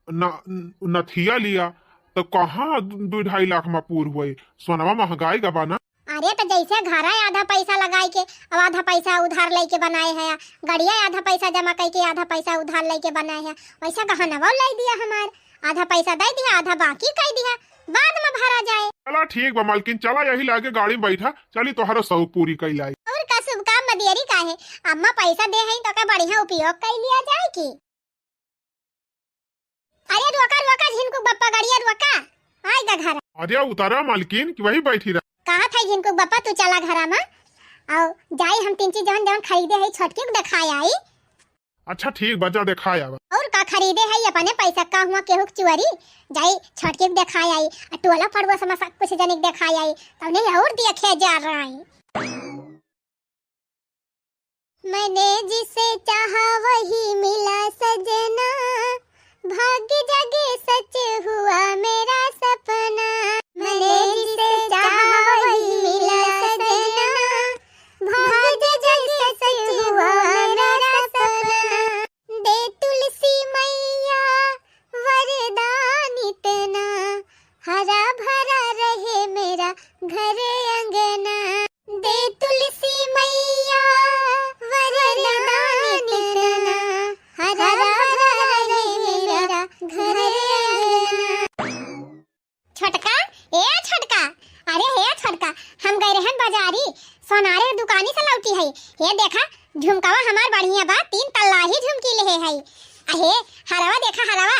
न-, नथिया लिया, त कहाँ दु-, दुइ ढाई लाख में पूर हुए? सोनवा महँगाइ गा बा ना। अरे, त जइसे घरा आधा पैसा लगाइ के, अब आधा पैसा उधार लइके बनाए है, गड़िया आधा पैसा जमा कइके, आधा पैसा उधार लइके बनाए है, वइसे गहनवा लइ दिया हमार, आधा पैसा दइ दिया, आधा बाकी कइ दिया, बाद में भरा जाए। चला ठीक बा मालकिन, चला यही लागे गाड़ी में बैठा, चली तोहरो शौक पूरी कइ लाई। अउर का शुभ काम में देरी काहे? अम्मा पैसा दे हईं, तो का बढ़िया उपयोग कइ लिया जाए की। अरे रोका, रोका, झिनकू क बप्पा, गड़िया रोका, आइ गा घर। अरे उतारा मालकिन, कि वही बैठी रहा। कहत है झिनकू क बप्पा, तू चला घरा में, अउर जाई हम तीन चीज जवन जवन खरीदे है छोटकी क देखाए आई। अच्छा ठीक बा, जा देखाए आवा। अउर का खरीदे है अपने पैसा का हुआ केहू क चुअरी, जाई छोटकी क देखाए आई, आ टोला पड़ोस में सब कुछ जनिक देखाए आई, तब नहीं अउर देखे जा रहा है। मैंने जिसे चाहा वही मिला सजना, भाग्य जगे सच हुआ मेरा सपना। मैंने जिसे चाहा वही मिला सजना, भाग्य जगे सच हुआ मेरा सपना। दे तुलसी मैया वरदान इतना, हरा भरा रहे मेरा घर अंगना। दे तुलसी मैया वरदान इतना, हरा भरा रहे मेरा घर अंगना। छोटका, ए छोटका, अरे हे छोटका, हम गए रहन बाजारी, सोनारे दुकानी से लौटी है। हे देखा, झुमकावा हमार बढ़िया बा, तीन तल्ला ही झुमकी लेहे है। अहे, हरवा देखा, हरवा।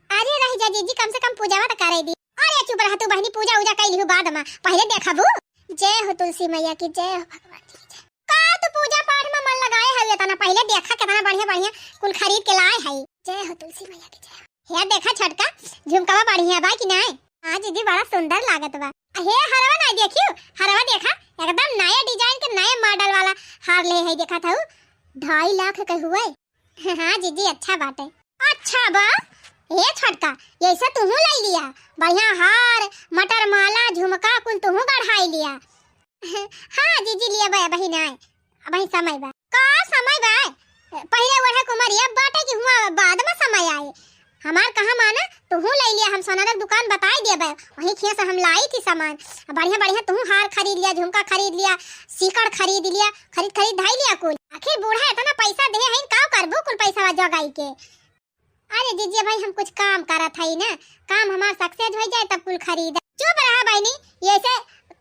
अरे रह जा जीजी, कम से कम पूजावा त करे दी। अरे चुप रह तू बहिनी, पूजा उजा कइ लिहू बाद में, पहिले देखबू। जय हो तुलसी मैया की, जय हो भगवान जी की जय। का तू पूजा पाठ में मन लगाए है, एतना पहिले देखा केतना बढ़िया बढ़िया कुल खरीद के लाए है। जय हो तुलसी मैया की जय हो। हे देखा छोटका, झुमकावा बढ़िया बा कि नाय? हाँ जीजी, बड़ा सुंदर लागत बा। हे हरवा नाय देखियो, हरवा देखा, एकदम नया design के नया model वाला हार ले है, देखा था ढाई लाख के हुए। हाँ जीजी, अच्छा बाटे। अच्छा बा, हे छोटका, यइसे तुहू लइ लिया, बढ़िया हार, मटर माला, झुमका कुल तुहू गढ़ाई लिया। हाँ जीजी, लिया बा, अबही नाय, अबही समय बा। का समय बा? पहिले ओढ़े के उमर ये बाटे कि हुआ बाद में समय आए। हमार कहाँ माना, तुहू लइ लिया, हम सोनारे क दुकान बताइ देबे, वहीं खिया से हम लाई थी सामान। बढ़िया बढ़िया तुहू हार खरीद लिया, झुमका खरीद लिया, सीकड़ खरीद लिया, खरीद खरीद धाई लिया कुल। आखिर बूढ़ा एतना पैसा देहे हईन, का करबू कुल पैसा जोगाई के? अरे जीजी भाई, हम कुछ काम करत हई ना, काम हमार success होइ जाए तब कुल खरीदा। चुप रहा बहिनी, यइसे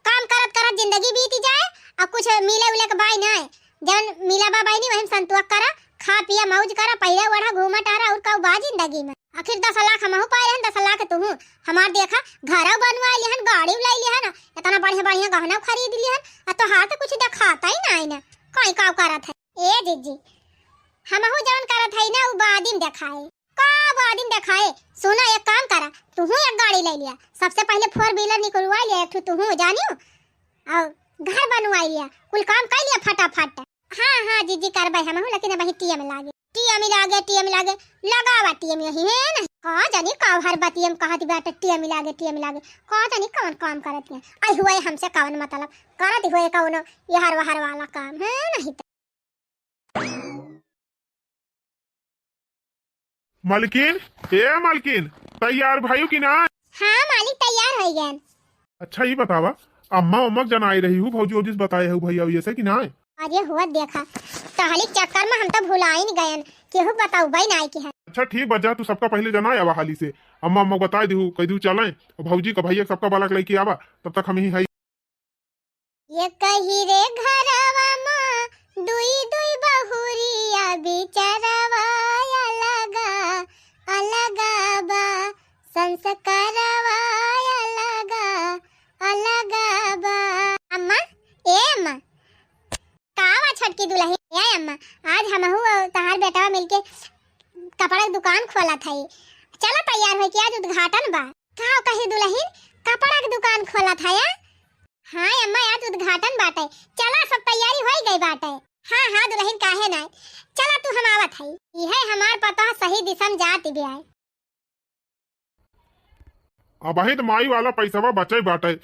काम करत करत जिंदगी बीत जाए अउर कुछ मिले उले के बाई नाय। जउन मिला बा बहिनी, वही में संतोष करा, खा पिया मौज करा, पहिरा ओढ़ा, घूमा टहरा, अउर का बा जिंदगी में? आखिर दस लाख हमहू पाए रहन, दस लाख तुहू। हमार देखा, घरउ बनवाइ लिहन, गाड़िउ लइ लिहन, एतना बढ़िया बढ़िया गहना खरीद लिहन, अउर तोहार त कुछ देखातइ नाहीं ना, कहीं का करत है। ए जीजी, हमहू जउन करत हई ना, उ बादिम देखाए। का बादिम देखाए? सुना, एक काम करा, तुहू एक गाड़ी लइ लिया, सबसे पहिले four wheeler निकलवाइ लिया एक ठो तुहू, जानियो, अउर घर बनवाइ लिया, कुल काम कइ लिया फटाफट। हाँ, हाँ, जीजी, करबे हमहू, लेकिन अबहीं टीएम लागे। टीएम लागे, टीएम लागे, लगावा टीएम यही है ना। का जानी का हर बतियम कहत बाटे, टीएम लागे, टीएम लागे। का जानी कवन काम करत है। आई हुए हमसे कवन मतलब? करत हुए कवनो यहर वहर वाला काम है नहीं तो। मलकिन, ए मलकिन, तैयार भयू कि ना? हाँ मालिक, तैयार होइ गएन। अच्छा, ई बतावा, अम्मा उम्मा के जनाई रही हूँ, भौजी वौजी से बताए हूँ भैया वैया से कि ना? अरे हुआ देखा, टहली के चक्कर में हम तो भुलाइन गएन, केहू बताउबे नाहीं कि है। अच्छा ठीक बा, जा तू सबका पहिले जनाए आवा हाली से, अम्मा उम्मा के बताए दिहू, कह दिहू चलें, और भौजी का भैया सबका बालक लइके आवा, तब तक हम ही हई। ये कही रे घरवा मा दुई दुई बहुरिया बिचरवा अलगा अलगा बा, संस्कारवा अलगा अलगा बा। अम्मा, ए अम्मा, का बा छोटकी दुलहिन? ए अम्मा, आज हमहू अउर तहार बेटवा मिलके कपड़ा के दुकान खोलत हई। चला तैयार होइके, आज उद्घाटन बा। का कही दुलहिन, कपड़ा के दुकान खोलत हया? हाँ अम्मा, आज उद्घाटन बाटे। चला, सब तैयारी होइ गई बाटे। हाँ हाँ दुलहिन, काहे नाय, चला तू, हम आवत हई। इहे हमार पतोह सही दिशा में जात बिया। अबहिं त माई वाला पैसवा बचै बाटै,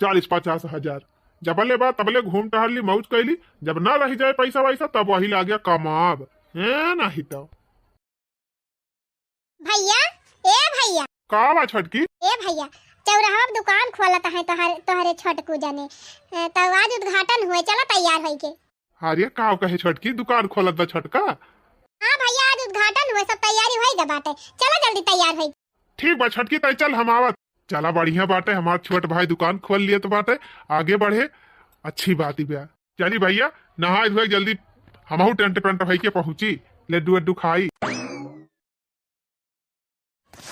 चालीस पचास हजार। जबले बा तबले घूम टहर ली, मौज कैली। जब ना रहि जाए पैसा वैसा, तब वही लागे कमाब। हैं, नहीं तो। भैया, ए भैया। का बा छोटकी? ए भैया, चौराहा पे दुकान खोलत है तोहरे, तोहरे छोटकू जने। ए, तो आज उद्घाटन हुए, चला तैयार होइके। अरे, का कहे छोटकी, दुकान खोलत बा छोटका? हाँ भैया, आज उद्घाटन हुए, सब तैयारी होई गए बाटे, चला जल्दी तैयार होई। ठीक बा छोटकी, तै चल हम आवत। चला बढ़िया बाटे, हमार छोट भाई दुकान खोल लियत बाटे, आगे बढ़े, अच्छी बात ही बा। चली भैया, नहाए धोए जल्दी, हमहू टेंट पेंट होइके पहुँची, लड्डू वड्डू खाई।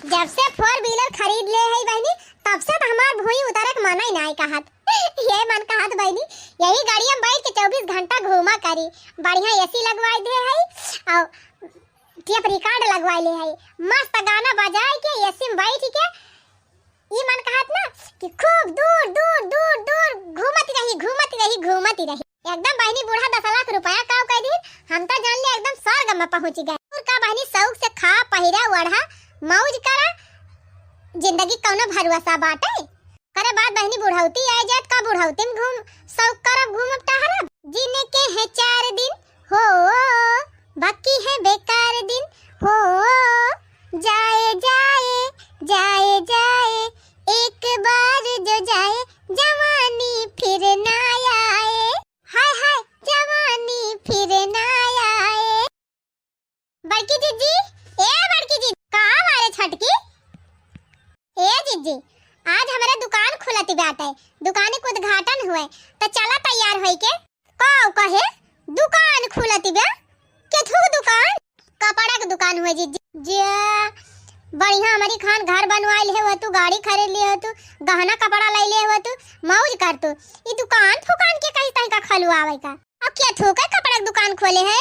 जब से four wheeler खरीद ले है बहिनी, तब से तो हमार भुई उतरे के मन ही नाय कहत। ये मन कहत बहिनी, यही गाड़िया में बैठ के चउबीस घंटा घूमा करी। बढ़िया AC लगवाई दे है और tape record लगवाई ले है, मस्त गाना बजाए के AC में बैठ के। ई मन कहत ना कि खूब दूर दूर दूर दूर घूमत रही, घूमत रही, घूमत रही। एकदम बहिनी बूढ़ा दस लाख रुपया काव कह दिन, हम तो जान ले एकदम स्वर्ग में पहुँच गए। और का बहिनी, शौक से खा, पहिरा, ओढ़ा, मौज करा, जिंदगी कौनो भरोसा बाटे? करे बाद बहिनी बुढ़ौती आए जात, का बुढ़ौती में घूम, शौक करब, घूमब टहरब? जिनके है चार दिन हो, बाकी है बेकार दिन हो, जाए जाए जाए जाए, एक बार जो जाए, जवानी फिर ना आए। हाय हाय, जवानी फिर ना आए। बड़की जिज्जी, ए बड़की जिज्जी, का बारे छोटकी? ए जिज्जी, आज हमरे दुकान खुलत बाटे, दुकान के उद्घाटन हुए, तो चला तैयार होइके। का कहे? दुकान खुलत बा? केथू दुकान? कपड़ा के दुकान हुए जिज्जी। जे बढ़िया हमरी खान घर बनवाए ले हो तू, गाड़ी खरीद लिए हो तू, गहना कपड़ा ले ले हो तू, मौज कर तू। ई दुकान फुकान के कहीं तहीं का खलुआवे का? अब केथू के कपड़ा के दुकान खोले है?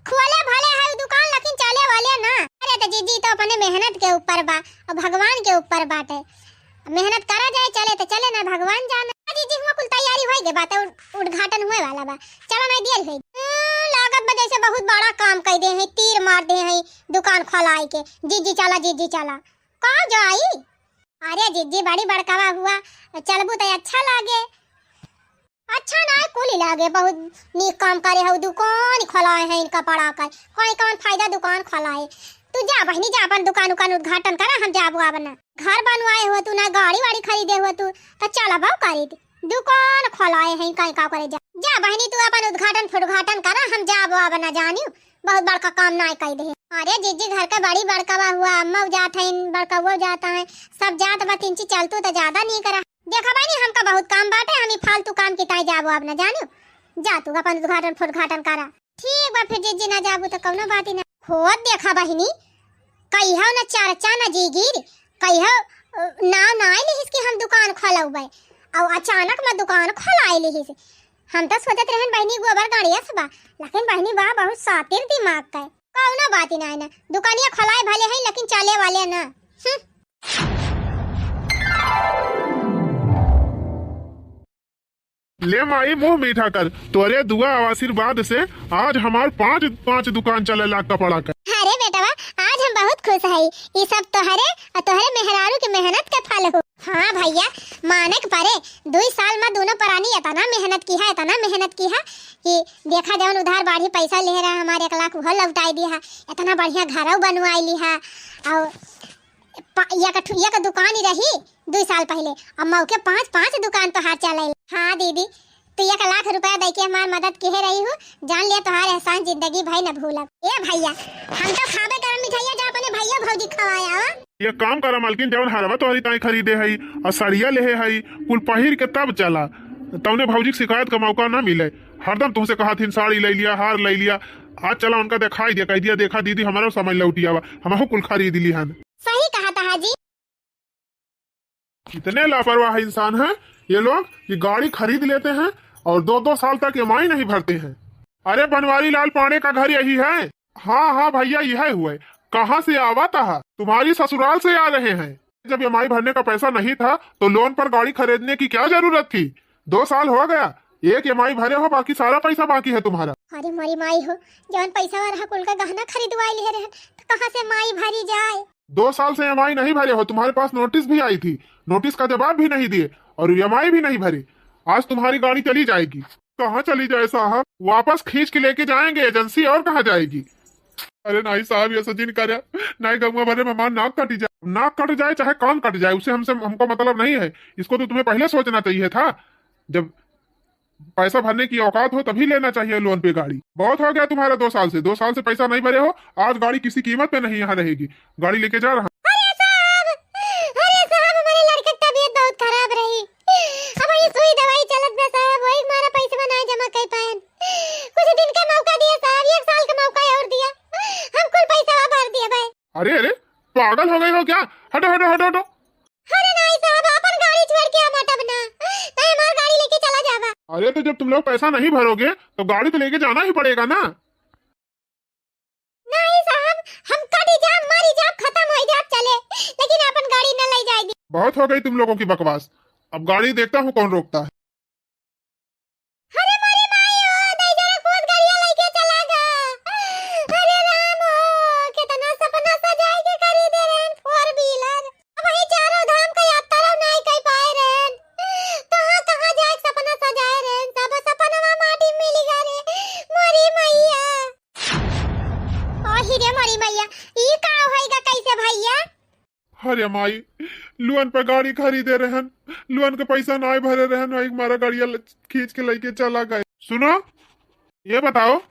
खोले भले है दुकान, लेकिन चले वाले ना। अरे तो जिज्जी, तो अपने मेहनत के ऊपर बा और भगवान के ऊपर बाटे। मेहनत करा जाए, चले तो चले, ना भगवान जाने। जिज्जी, हुआ कुल तैयारी होई गए बाटे, उद-, उद्घाटन हुए वाला बा। चला नहीं दियल है। हम्म, लागत बा जैसे बहुत बड़ा काम कर दे हैं, तीर मार दे हैं दुकान खोलाए के। जिज्जी चला, जिज्जी चला। कहाँ जाई? अरे जिज्जी, बड़ी बड़कावा हुआ, चलबू तो अच्छा लागे। अच्छा ना, कुल लागे, बहुत नीक काम करे हऊ, दुकान खोलाए हैं इनका पड़ा कर, कोई कौन फायदा दुकान खोलाए। तू जा बहिनी, जा अपन दुकान उकान उद्घाटन करा, हम जाबो अब ना। घर बनवाए हो तू, ना गाड़ी वाड़ी खरीदे हो तू, तो चल अब करी, दुकान खोलाए हैं, काई का करे जा। जा बहिनी, तू अपन उद्घाटन फुटघाटन करा, हम जाबो अब ना जानियो, बहुत बड़का काम ना कई दे। अरे जिज्जी, घर के बड़ी बड़कावा हुआ, अम्मा जात है, बड़कावो जाता है, सब जात बा, तिनची चल तू तो ज्यादा नहीं करा। देखा बहिनी, हमका बहुत काम बाटे, हम ई फालतू काम की ताई जाबो अब ना जानियो। जा तू अपन उद्घाटन फुटघाटन करा। ठीक बा, फिर जिज्जी ना जाबू तो कौनो बात ही ना। होत देखा बहिनी, कहियो ना चर्चा ना जिगिर, कहियो, अ, नाव ना आइल हिस कि हम दुकान खोलौबे, और अचानक में दुकान खोलाइल हिस। हम तो सोचत रहन बहिनी गोबर गाड़िया से बा, लेकिन बहिनी बा बहुत शातिर दिमाग के। कौनो बात ही ना है ना, दुकानिया खोलाए भले है लेकिन चले वाले ना। हम्म। ले माई, मुंह मीठा कर, तोरे दुआ और आशीर्वाद से आज हमार पांच, पांच दुकान चले लाग कपड़ा का। अरे बेटवा, आज हम बहुत खुश हई, ई सब तोहरे और तोहरे मेहरारू के मेहनत के फल हो। हाँ भैया, माने के परे, दुई साल में दोनों परानी इतना मेहनत किहा, इतना मेहनत किहा कि देखा जौन उधार बाढ़ी पैसा ले रहा हमारे एक लाख, वो लौटाई दिहा, इतना बढ़िया घरौ बनवाई लिहा, और प-, या का ठु-, या का दुकान ही रही दुई साल पहिले, अब मौके पाँच, पाँच दुकान तोहार चले। हाँ दीदी, तू एक लाख रुपया दे के हमार मदद किहे रही हूँ, जान लिया तोहार एहसान जिंदगी भर न भूलब। ए भैया, हम तो खाबे करम मिठाइया, जा अपने भैया भौजी खवाया हो। ये काम करा मालकिन, जौन हरवा तोहरी ताई खरीदे हई और सड़िया लेहे हई, कुल पहिर के तब चला। तौने भौजी के शिकायत का मौका ना मिले। हरदम तुमसे कहा थी, "साड़ी ले लिया, हार ले लिया।" आज चला उनका दिखाई दिया, कह दिया, "देखा दीदी, हमारा समय लौटिया बा, हमहू कुल खरीद ली हन।" सही कहा था हाजी। इतने लापरवाह इंसान हैं ये लोग कि गाड़ी खरीद लेते हैं और दो दो साल तक ईएमआई नहीं भरते हैं। अरे, बनवारी लाल पांडे का घर यही है? हाँ हाँ भैया, यह हुए। कहाँ से आवा था? तुम्हारी ससुराल से आ रहे हैं। जब ईएमआई भरने का पैसा नहीं था तो लोन पर गाड़ी खरीदने की क्या जरूरत थी? दो साल हो गया, एक ईएमआई भरे हो, बाकी सारा पैसा बाकी है तुम्हारा। अरे मोरी माई हो, जौन पैसा रहा कुल का गहना खरीदवाई ले रहे, तो कहाँ से माई भरी जाए? दो साल से ईएमआई नहीं भरे हो, तुम्हारे पास नोटिस भी आई थी, नोटिस का जवाब भी नहीं दिए और ईएमआई भी नहीं भरे। आज तुम्हारी गाड़ी चली जाएगी। कहाँ चली जाए साहब, वापस खींच के लेके जाएंगे एजेंसी, और कहाँ जाएगी? अरे नाई साहब, ये सचिन करे, नाई गंगा भरे में हमार नाक कट जाए, नाक कट जाए चाहे कान कट जाए, उसे हमसे, हमको मतलब नहीं है। इसको तो तुम्हें पहले सोचना चाहिए था। जब पैसा भरने की औकात हो तभी लेना चाहिए लोन पे गाड़ी। बहुत हो गया तुम्हारा दो साल से, दो साल से पैसा नहीं भरे हो, आज गाड़ी किसी कीमत पे नहीं यहाँ रहेगी, गाड़ी लेके जा रहा हूँ। अरे साहब, अरे साहब, हमारे लड़के की तबीयत बहुत खराब रही, अब ये सुई दवाई चलत बा साहब, वही हमारा पैसा बनाए जमा कर पाए। कुछ दिन का मौका दिया साहब, एक साल का मौका और दिया, हम कुल पैसा भर दिया भाई। अरे अरे, पागल हो गए हो क्या? हटो हटो हटो हटो। अरे नहीं साहब, अपन गाड़ी छोड़ के हम हटब ना, नहीं हमार गाड़ी लेके चला जावा। अरे तो जब तुम लोग पैसा नहीं भरोगे तो गाड़ी तो लेके जाना ही पड़ेगा ना। नहीं साहब, हम कटी जाब, मरी जाब, खत्म हो जाब, चले, लेकिन अपन गाड़ी न ले जाएगी। बहुत हो गई तुम लोगों की बकवास, अब गाड़ी देखता हूँ कौन रोकता है। अरे मोरी माई हो, दई जरा खुद गाड़िया लेके चला गा। अरे राम हो, कितना सपना सजाए के खरीदे रहन four wheeler। अब वही चारों धाम का यात्रा नाई कर पाए रहन। कहाँ कहाँ जाए के सपना सजाए रहन, सब सपनवा माटी में मिल गए रे। मोरी मैया। ओही रे मोरी मैया, ई का होइगा कैसे भैया? अरे माई, लोन पे गाड़ी खरीदे रहन, लोन के पैसा नाय भरे रहन, वही हमारा गाड़िया ल-, खींच के लेके चला गए। सुनो, ये बताओ,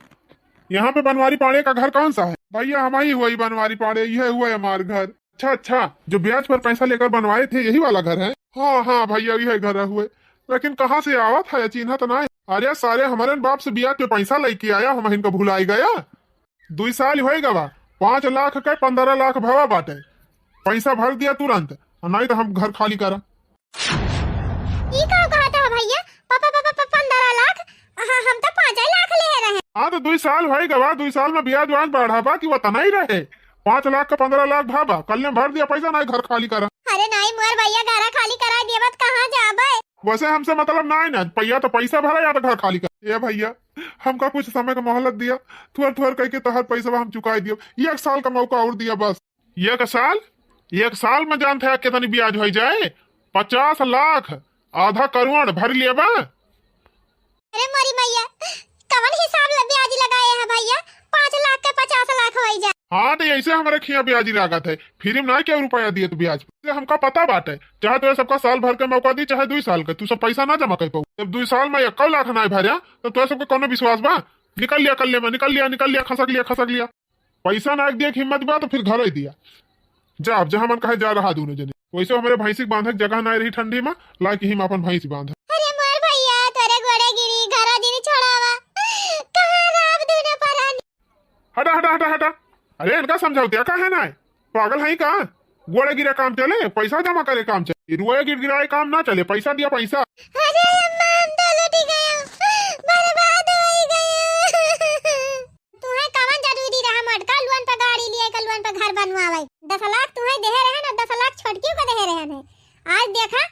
यहाँ पे बनवारी पांडे का घर कौन सा है? भैया, हम ही हुआ बनवारी पांडे, यह हुआ हमार घर। अच्छा अच्छा, जो ब्याज पर पैसा लेकर बनवाए थे, यही वाला घर है? हाँ हाँ भैया, यही घर है हुए। लेकिन कहाँ से आवत है, चिन्हत ना है। अरे सारे, हमारे बाप से ब्याज पे पैसा लेके आया, हम इनका भुलाई गया। दुई साल होई गवा, पाँच लाख के पन्द्रह लाख भवा बाटे। पैसा भर दिया तुरंत, नहीं तो हम घर खाली करा। ई का कहत हो भैया? पापा, पापा, पापा, पन्द्रह लाख? हाँ, हम तो पाँच लाख ले रहे। हाँ, तो दुई साल होई गवा, दुई साल में ब्याज व्याज बढ़ाबा कि वतना ही रहे। पाँच लाख का पन्द्रह लाख भाबा, कल ने भर दिया पैसा, नहीं घर खाली करा। अरे नहीं मोर भैया, घर खाली करा दिया, बात कहाँ जाबे? वैसे हमसे मतलब ना है ना, पैया तो पैसा भरा या तो घर खाली कर। ए भैया, हमका कुछ समय का मोहलत दिया, थोड़ थोड़ करके तोहर पैसा हम चुकाई दियो। एक साल का मौका और दिया बस। एक साल? एक साल में जानत है कितनी ब्याज हो जाए? पचास लाख, आधा करोड़ भर लेबा। अरे मोरी मैया, कवन हिसाब ल-, ब्याज लगाए है भैया? पाँच लाख के पचास लाख हो जाए। हाँ, तो ऐसे हमारे खिया ब्याज लागत है, फ्री में ना क्या रुपया दिए तो ब्याज पे। हमका पता बाटे, चाहे तो सबका साल भर के मौका दी, चाहे दुई साल के, तू सब पैसा ना जमा कर पाऊ। जब दुई साल में एक लाख ना भरा, तो तोरा सबके कोनो विश्वास बा? निकल लिया कल्ले में, निकल लिया, निकल लिया, खसक लिया, खसक लिया। पैसा ना दिए के हिम्मत बा तो फिर घर ही दिया। जा, अब जहाँ मन कहे जा रहा दोनों जने। वैसे हमारे भैंसी के बांधे के जगह ना रही ठंडी में, ला के हिम अपन भैंसी बांधे। अरे मोर भैया, तोरे गोड़े गिरी, घरा दिनी छोड़ावा। कहाँ रहब दोनों परानी? हटा, हटा, हटा, हटा। अरे इनका समझौतिया का है ना? पागल है का? गोड़े गिरे काम चले, पैसा जमा करे काम चले। रोए गिर गिराए काम ना चले, पैसा दिया पैसा। अरे अम्मा, हम तो लुटी गया, बर्बाद हो गया। तुहे कवन जरूरी रहा मटका लोन पे गाड़ी लिए के लोन पे घर बनवावे? दस लाख तुहे देहे रहे ना, दस लाख छोटकियों को देहे रहे हैं। आज देखा,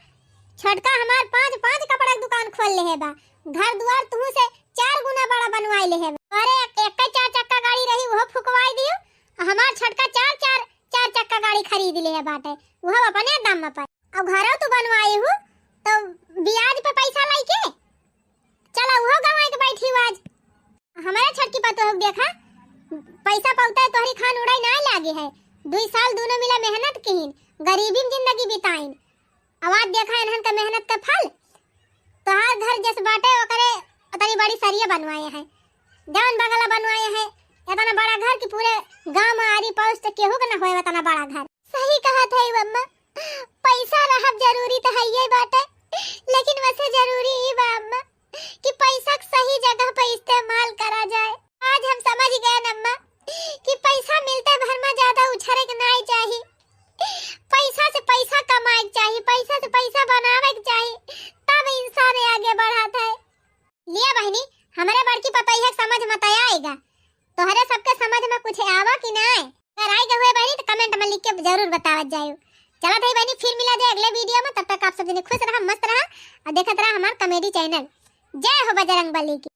छोटका हमार पाँच, पाँच कपड़ा के दुकान खोल लेहे बा। घर दुआर तुहू से चार गुना बड़ा बनवाई लेहे बा। अरे एक, एक चार चक्का गाड़ी रही, वो फुकवाई दियो। हमार छोटका चार, चार, चार चक्का गाड़ी खरीद लेहे बाटे, वो अपने दम पर। अब घरों तू बनवाई हूँ, तो ब्याज पे पैसा लेके चला, उहो गंवाई के बैठी आज। हमारे छोटकी पतोह के देखा, पैसा पौता है, तोहरी खान उड़ाई ना लागे है। दुई साल दोनों मिला मेहनत किहिन, गरीबी में जिंदगी बिताइन। अब आज देखा इन्हन का मेहनत का फल। तोहार घर जस बाटे ओकरे तनी बड़ी सरिया बनवाए है, जौन बंगला बनवाए है, इतना बड़ा घर कि पूरे गांव में आरी पड़ोस तो केहू के ना होए इतना बड़ा घर। सही कहत है अम्मा, पैसा रहब जरूरी तो है ये बाटे। लेकिन वैसे जरूरी ई बा अम्मा कि पैसा के सही जगह पे इस्तेमाल करा जाए। आज हम समझ गए न अम्मा कि पैसा मिलते भर में ज्यादा उछरे के नाई चाही। पैसा से पैसा कमाए के चाही, पैसा से पैसा बनावे के चाही, तब इंसान आगे बढ़त है। लिया बहिनी, हमरे बड़की पतोहिया के समझ मत आएगा। तोहरे सबके समझ में कुछ आवा कि नाय? अगर आइगा हुए बहिनी तो comment में लिख के जरूर बतावत जायो। चलत है बहिनी, फिर मिला जाए अगले video में। तब तक आप सब जने खुश रहा, मस्त रहा और देखत रहा हमार comedy channel। जय हो बजरंग बली की।